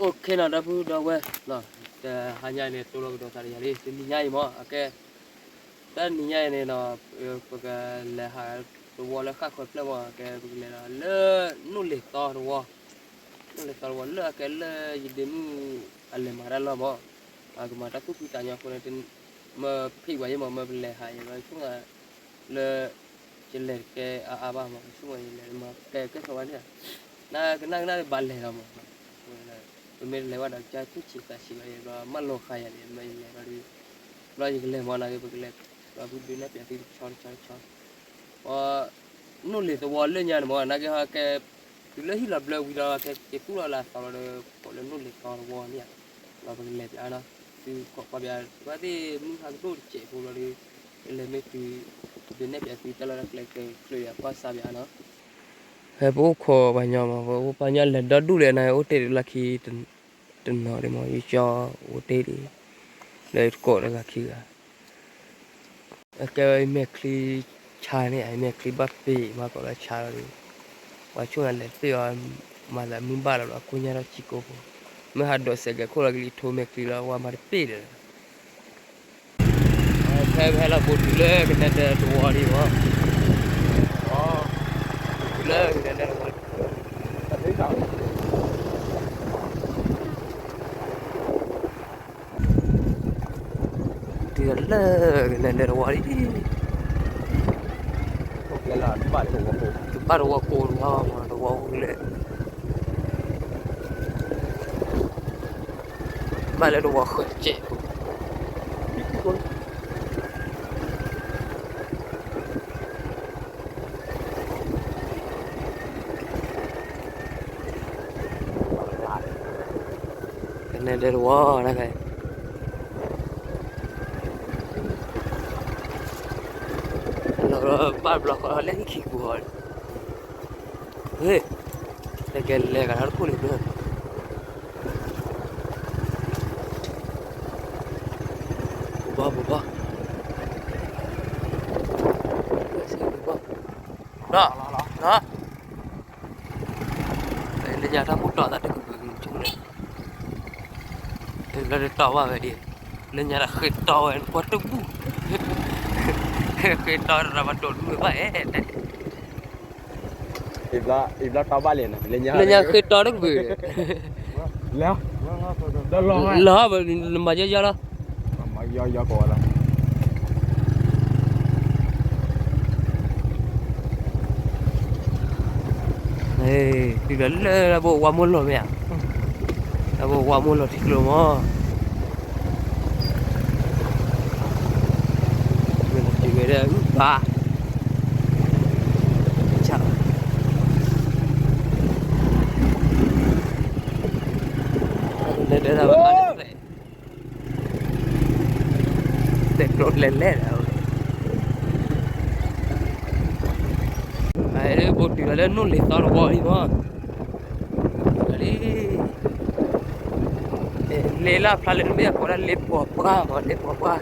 Okay နီၤ ဒီပုၢ်ဒီဝဲၢ်နီၤ, တဟါညါအံၤန့ၣ် တိလီၤကဒီးသးတယၤလံ တနံၤညါအံၤမး အကဲ တနံၤညါအံၤန့ၣ်နီၤ, ပကလဲၤဟးသဝီလၢဃၣ်ဃၢၤဖျၢၣ်မး အကဲ ပကလဲၤဒီးလၢ နိၣ်လ့ၤသီတဝီ, နိၣ်လ့ၤသီတဝီ လၢအကဲလၢယဒ့မုၣ်အလဲၤမၤတၢ်လီၢ်မး, အကမၤတၢ်သူၣ်ဖှံသးညီအဃိန့ၣ် မ့ၢ်ဖံးဝဲယဲမး မ့ၢ်ပလဲၤဟးယဲဘျီ ဆိကမိၣ် လၢ ယလဲၤတကဲအါအါဘၣ်မး ဆိကမိၣ်ယလဲၤမၤကဲကဲထီၣ်ဝဲန့ၣ်, နကနၣ်ကနၣ်ဘၣ်လဲၤလီၤမး, ပမ့ၢ်တလဲၤဘၣ်ဒီး ကစၢ်သူၣ်ဆံးသးဆံးဘၣ်ယဲဘျီ မၢလီၤဃာ်ယၤန့ၣ် မ့ၢ်ယလဲၤဘျီဒီး ဘျီယကလဲၤမး နာ်က့ ပကလဲၤ ဘျီဒုးနဲၣ်ပၠးသုတဆီတဆီတဆီ, နိၣ်လ့ၤသဝီလၢညါန့ၣ်မး နာ်က့ဟဲကဲ တုၤလၢဟံၣ်လီၤဘျၢဝံၤဒီး ကဲက့ၤသူၣ်လီၤလၢအသီလီၤဒီး ကိးလၢနိၣ်လ့ၤသီတဝီန့ၣ်ဧါ, ဒီးပကလဲၤပၠးနီၤ, သုခိးကွၢ်ပၠး ဘၣ်သ့ၣ်မုၢ်ဟါကဒိၣ်တစဲးဖိဘျီဒီး ကလဲၤမ့ၢ်သု ဒုးနဲၣ်ပၠးသုတၢ်လီၢ်တၢ်ကျဲ ကချုးယၤကွၢ်စါပၠးနီၤ, ဖဲပအိၣ်ခိးပှၤညီမး ပအိၣ်ပှၤညီလဲၤဒီဒူၣ်လဲၣ်န့ၣ် အိၣ်တ့ၢ်လၢခံ တနီၤဒံးမး ယကၠီအိၣ်တ့ၢ်ဒံး လၢယတကိးတဂၤခံဂၤ, အကဲဝဲယမဲာ်ချံဆါန့ၣ် ယမဲာ်ချံဘၣ်ပ့ၤမး ကိးလၢဆါလီၤဒီး ပှၤဆိၣ်နၤလဲၤတပ့ၢ်အီၤ မၤသးမုၢ်ဘၣ်လီၤလီၤ အကိၢ်ညါထီၣ်ဆံကိၢ်ဖိ, မ့ၢ်ဟးဒိးစဲးကဲခိၣ်လီၤကလံၤထိမဲာ်ချံလီၤ ပှၤမၤတပ့ၢ်ဒီး ဖဲဖဲလီၤ ဘူးတုၤလၢကနဲဒၢးတဝီဒံးမး, ဘူးတုၤလၢကနဲဒၢးတဝီ တုၤလၢကနဲဒၢးတဝီဒံး, တဘၣ်တဝီကိးတဝီဘၣ်မး တဝီအိၣ်လဲၣ် ဘၣ်လၢတဝီဃၢၤစဲးဖိ, ကနဲဒၢးတဝီ နကဲ လီၤဘၣ်ဘျီဃီလၢဟံၣ်ခံပူၤဃီ, ဟ့ၣ်, တကဲလဲၤကဒီးတခိၣ်လံဘျီ, ဘီဘီဘီ, ဘီ, လၢညါတၢ်မူတီၤသးတကပၤ လၢတတီၤဘၣ်ဝဲဒ်, လၢညါတၢ်ဃ့တီဝဲ ကွၢ်တဘူၣ်, ဃ့တီတရၤပှၤဒိးဒူဝဲဘၣ်အဲၣ်, လၢညါဃ့တီတကပၤ, လီၤ, နမၤယီယီလီၤ, တုၤလၢလၢဘိဝါမိၢ်လီၤမ့ၢ်ဧါ, လၢဘိဝါမိၢ်လီၤထံကျိမး, မ့ၢ်လီၤတုၤဝဲဒၣ်အုၣ်ဘါ, လၢဒၢး တဲကျိလဲၤလဲၣ်ဒီး, ဘိးတုၤလီၤလၢနိၣ်လ့ၤသီတဝီလံမး, လံ, လ့လၢဖျါလၢနမ့ၢ်အကိးဒၣ်လ့ပှီၤပှၢ်မး လ့ပှီၤပှၢ်,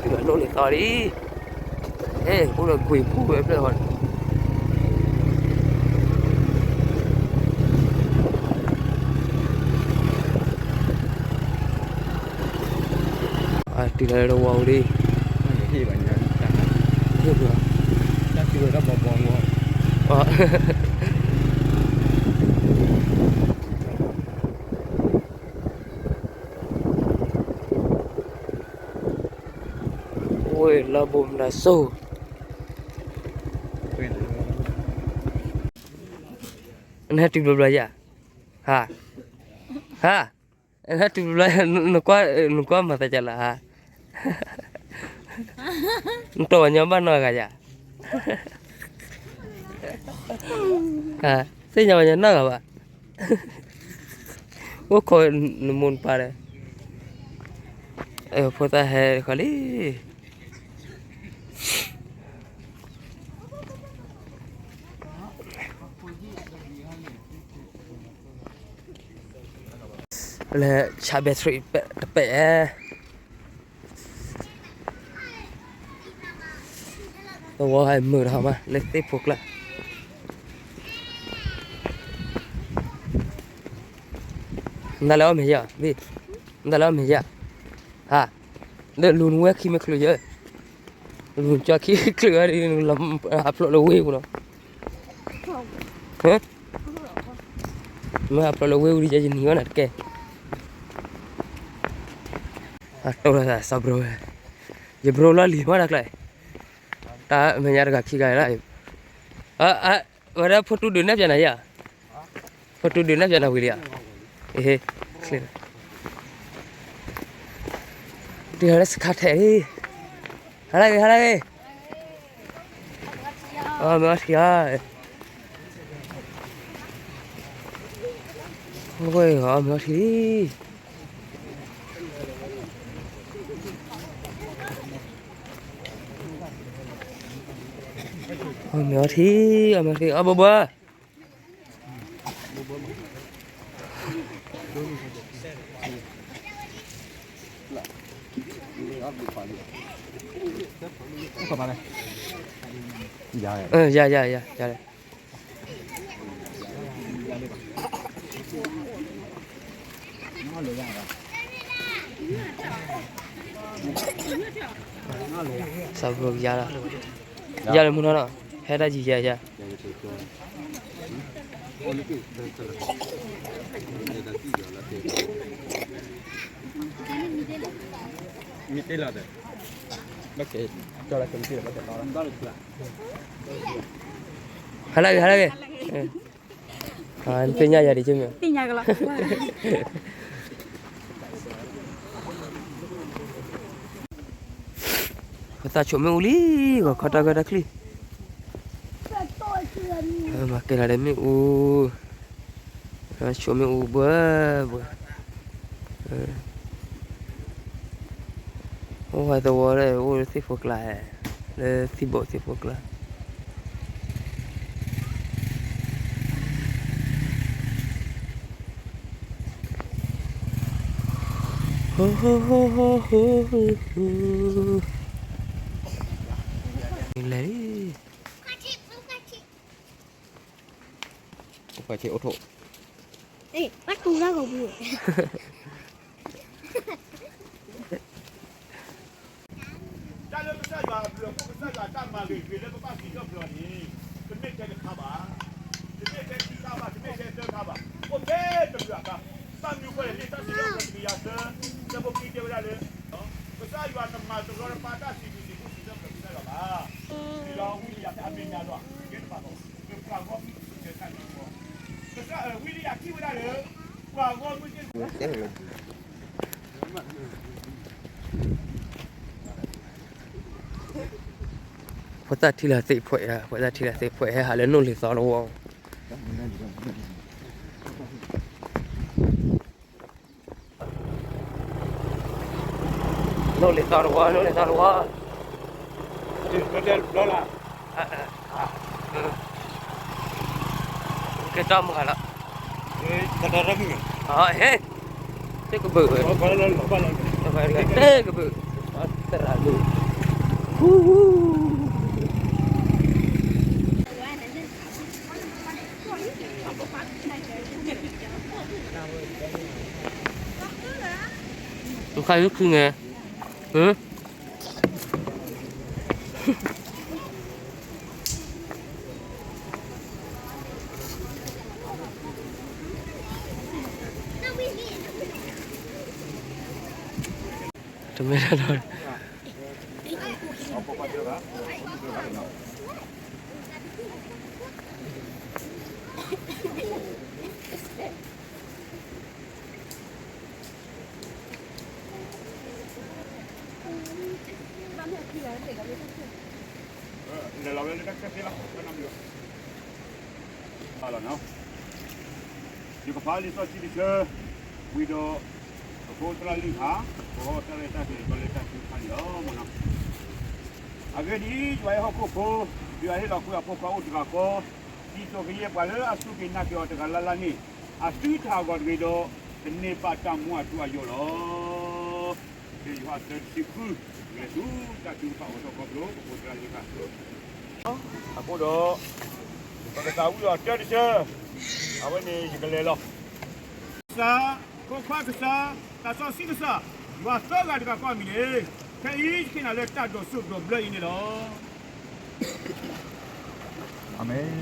တုၤလီၤနိၣ်လ့ၤသီလံ, ဟဲ အိၣ်ဒီးကွံာ်ပူၤဝဲဖျၢၣ်ဃီ တုၤလီၤလၢတဝီအိၣ်လံ, ဟ့ၣ်ဘၣ်ညါ, ဟ့ၣ်ဘၣ်, တၢ်တုၤဝဲဒၣ်ဘီဘီမး, အိၣ်လၢဘိမနၤစိၤ, နဟဲတုၤဘျီဘျီယၤ, ဟါ, ဟါ, နဟဲတုၤဘျီဘျီ, နကွၢ်မၤသးကလၤဟါ, နတီၢ်ဝဲညီဘၣ်နီၢ်ဂၤယၤ, သ့ၣ်ညါဝဲညီနီၢ်ဂၤဘၣ်, အိၣ်ခိးနမိၢ်နပၢ်ဒီး, ဖိသၣ်ဟဲဃီလံ လၢဆါ battery တပဲာ်, သဝီဟဲမုာ်တဟီၣ်မး လၢသ့ၣ်ဖိကျါ, နတၢ်လဲၤအီၣ်မ့ၤယါ, ဘ့ၣ်, နတၢ်လဲၤအီၣ်မ့ၤယါ, ဟါ, ဒီးလူၤနဝဲခံမ့ၢ်ချုးယါ, လူၤကၠီခံချုးအံၤ ဟးဖျိးလၢဝ့ၢ်ပူၤနီၤ, မ့ၢ်ဟးဖျိးလၢဝ့ၢ်ပူၤဒီး ယနံၤဝဲနၤတကဲ, အတိၢ်လီၤသးစီၤဘြိၤဝဲ, ယဘြိၤလီၤလံၤမးတၢ်ကျါ, တၢ်မဲာ်ညါတဂၤခံဂၤလီၤ, ဝဲဒၣ်ဖိတူၢ်ဒုးနဲၣ်ပၠးနၤယါ ဖိတူၢ်ဒုးနဲၣ်ပၠးနၤဝံၤလံဧါ, အ့ဟ့, တုၤဟဲလၢစခါထဲးလံ, ဟါလၢဂ့ၤ ဟါလၢဂ့ၤ, အမ့ၢ်အီထံဧါ, အမ့ၢ်အီထံလံ အမ့ၢ်အီထံ, အမ့ၢ်အီထံ အဘၣ်ဘၣ်, ယၤယၤယၤယၤ, စီၤဘြိၤယၤလီၤ, ယၤလၢမုၢ်နီၤနီၤ, ဟဲတၢ်ယံၤယၤယၤ ဟါလၢဂ့ၤ ဟါလၢဂ့ၤ, သ့ၣ်ညါယၤဒံးက့မ့ၢ်, ပသးဆိးမ့ၣ်အူလံ, ဂီၤခီတၢ်ဂၢၢ်တၢ်ချံ, မၤကဲလီၤဒီးမ့ၣ်အူ, ဆိးမ့ၣ်အူဘှဲဘှဲ, အိၣ်ဝဲသဝီလၢအိၣ်လၢသ့ၣ်ဖိကျါ, လၢသံၣ်ဘိသ့ၣ်ဖိကျါ လဲၤလံ, အိၣ်ဖှဲးဆ့အိၣ်ထိး, ဘၣ်တူၢ်တၢ်ဂီၤပူၤ တၢ်လၢကစၢ်ယွၤအဘျုးအဖှိၣ် ကစၢ်ယွၤတၢ်မၤဂ့ၤဂ့ၤလၢပဘၣ်စံးထီၣ်ပတြၢၤန့ၣ် တမ့ၢ်ထဲတခါဘၣ်, တမ့ၢ်ထဲခံခါဘၣ်, တမ့ၢ်ထဲသၢခါဘၣ်, အိၣ်ထဲတဘျုးအခါ, ဘၣ်မနုၤဃိလဲၣ်န့ၣ် တၢ်စံးထီၣ်ပတြၢၤတကယၤသၢ, ဆၢဖိခံတဲဝဲဒၣ်လၢ ကစၢ်ယွၤတမၤတရီတပါတၢ်စံးဘျုးစံးဖှိၣ်စံးထီၣ်ပတြၢၤကစၢ်ယွၤဘၣ်, ဒီးဝံယၤဖဲအမဲာ်ညါဒီး ကဲတဘၣ်ဒီး ပှၤဂီၢ်မုၢ်သ့ၣ်တဖၣ်န့ၣ်လီၤ, ကစၢ်ဝံယၤထံၣ်ဝဲဒၣ်လၢ ပှၤဂီၢ်မုၢ်သ့ၣ်တဖၣ် ဖိသၣ်ထံလၢသ့ၣ်ဖှဲး, ဖိသၣ်ထံလၢသ့ၣ်ဖှဲး ဟဲဟးလၢနိၣ်လ့ၤသီတဝီ, နိၣ်လ့ၤသီတဝီ, နိၣ်လ့ၤသီတဝီ, ကဲတၢ်မုၢ်ဂၤလီၤ, ဟဲ တကဘုၣ်, တကဘုၣ်, သရၣ်ဒိၣ်, နခါယုၢ်ခုန့ၣ်, တမ့ၢ်တၢ်ဒီး လဲၤလီၤဝဲလၢတၢ်ခဲသ့လီၤ, လီၤနီၤ, ယကဖးလံာ်စီဆှံတဆၢ, ဝံၤဒီး ပဖိသရၣ်လံာ်ဖး, ပဟီၣ်တၢ်ရဲၣ်တၢ်ကျဲၤဒီးလၢတၢ်ထုကဖၣ်န့ၣ်လီၤမ့ၢ်နီၤ. အဂ့ၢ်ဒ်အံၤ, ယွၤအဟီၣ်ခိၣ်ဖိ, ယွၤဟ့ၣ်လီၤကွံာ်အဖိခွါအိၣ်တဂၤဃီ, ဒ်သိးကယဲၢ်ပှၤလၢအစူၢ်က့ၤနာ်က့ၤအီၤတဂၤလၢ်လၢ်န့ၣ်, အသုတဟးဂီၤတဂ့ၤဒီး, ကန့ၢ်ဘၣ်တၢ်မူအထူအယိာ်လီၤ. ယိၤဟၣ်သၢဆံဃု, လဲၤဆူတၢ်ထုကဖၣ်အိၣ်ထီၣ်ခီဖျိ ပဖိသရၣ်လံာ်ဖး, အဃိဒီး ပကသးဝံၣ်အီၤတၢ်တဆၢ, အဝဲန့ၣ်ယကလဲၤလီၤ. စၢ ဖိခွါကစၢ်, သးစီဆှံကစၢ်, ယွၤသၢဂၤတဂၤကိးမံၤန့ၣ်, ဖဲအံၤယဃ့နၤလၢတၢ်ဒိးစိၣ်ဒိးဘျၢအံၤန့ၣ်လီၤ. အၤမ့ၣ်.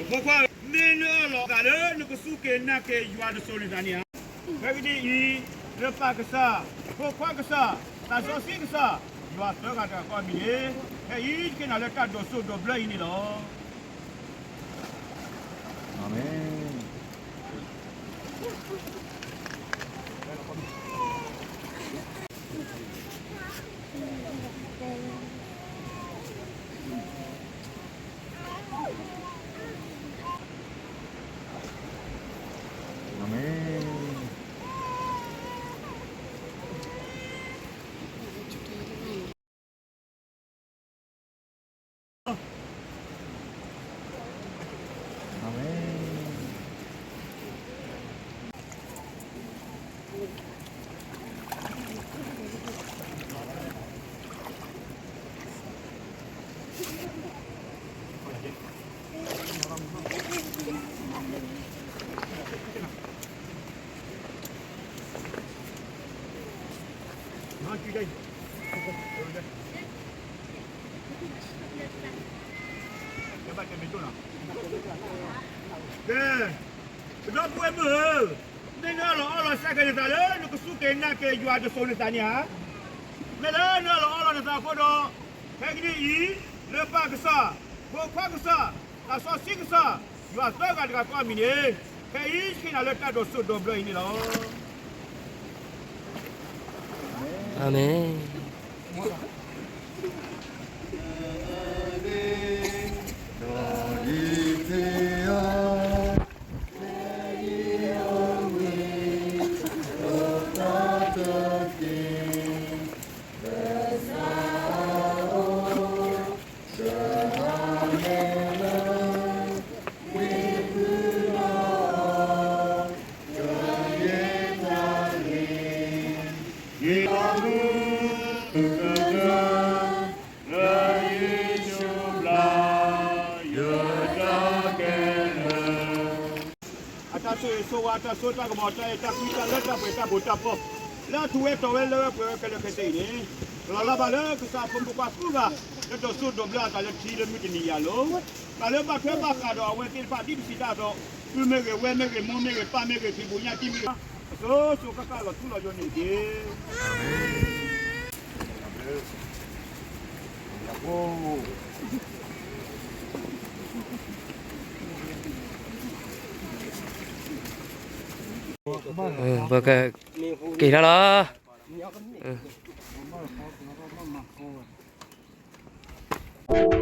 ဖိခွါဧၢ, မ့ၢ်နအၢၣ်လီၤအသးလၢနကစူၢ်က့ၤနာ်က့ၤယွၤတစိၤန့ၣ်သးန့ၣ်ဧါ. ဖဲကနံၣ်အံၤ, လၢပၢ်ကစၢ်, ဖိခွါကစၢ်, သးစီဆှံကစၢ်, ယွၤသၢဂၤတဂၤကိးမံၤန့ၣ်, ဖဲအံၤယဃ့နၤလၢတၢ်ဒိးစိၣ်ဒိးဘျၢအံၤန့ၣ်လီၤ. အၤမ့ၣ်. အၤမ့ၣ်. အၤမ့ၣ်. ကဲ, ပဒီပုၢ်ဝဲၢ်မုၣ်ဧၢ, မ့ၢ်နအၢၣ်လီၤအီလီၤစဲက့ၤနသးလၢနကစူၢ်က့ၤနာ်က့ၤယွၤတစိၤန့ၣ်သးန့ၣ်ဧါ. မ့ၢ်လၢနအၢၣ်လီၤအီလီၤနသးအဃိဒီး, ဖဲကနံၣ်အံၤ, လၢပၢ်ကစၢ်, ဖိခွါကစၢ်, သးစီဆှံကစၢ်, ယွၤသၢဂၤတဂၤကိးမံၤန့ၣ်, ဖဲအံၤယဃ့နၤလၢတၢ်ဒိးစိၣ်ဒိးဘျၢအံၤန့ၣ်လီၤ. အၤမ့ၣ်.အတၢ်ဆိၣ်ဂ့ၤဆိၣ်ဝါ တၢ်စိတၢ်ကမီၤ တၢ်အဲၣ်တၢ်ကွံ တၢ်လၢတၢ်ပှဲၤ တၢ်ဘိးတၢ်ပီ လၢအထူးဝဲတီၤဝဲလၢဝဲပှဲၤဝဲခဲလၢာ်ခဲဆ့အံၤန့ၣ်, လီၤလးဘၣ်လၢကစၢ်ဖိမုၣ်ဖိခွါသူၣ်ဂၤ လၢဒိးစိၣ်ဒိးဘျၢအသးလၢထံလၢမုၢ်တနံၤယၤလီၤ. တၢ်လၢဘၣ်ထွဲဘၣ်ဃးဒီးအဝဲသ့ၣ်တဖၣ်ဒ်ပစံးတၢ်အသိး, ပုၢ်မ့ၢ်ဂ့ၤ ဝဲၢ်မ့ၢ်ဂ့ၤ မိၢ်မ့ၢ်ဂ့ၤ ပၢ်မ့ၢ်ဂ့ၤ ဖံးဘူးညၣ်တံၢ်မ့ၢ်ဂ့ၤ, အစိၤစိၤဃၣ်ဃၣ်လီၤထူလီၤယိာ်န့ၣ်တက့ၢ်. ပကက့ၤထီၣ်လီၤ.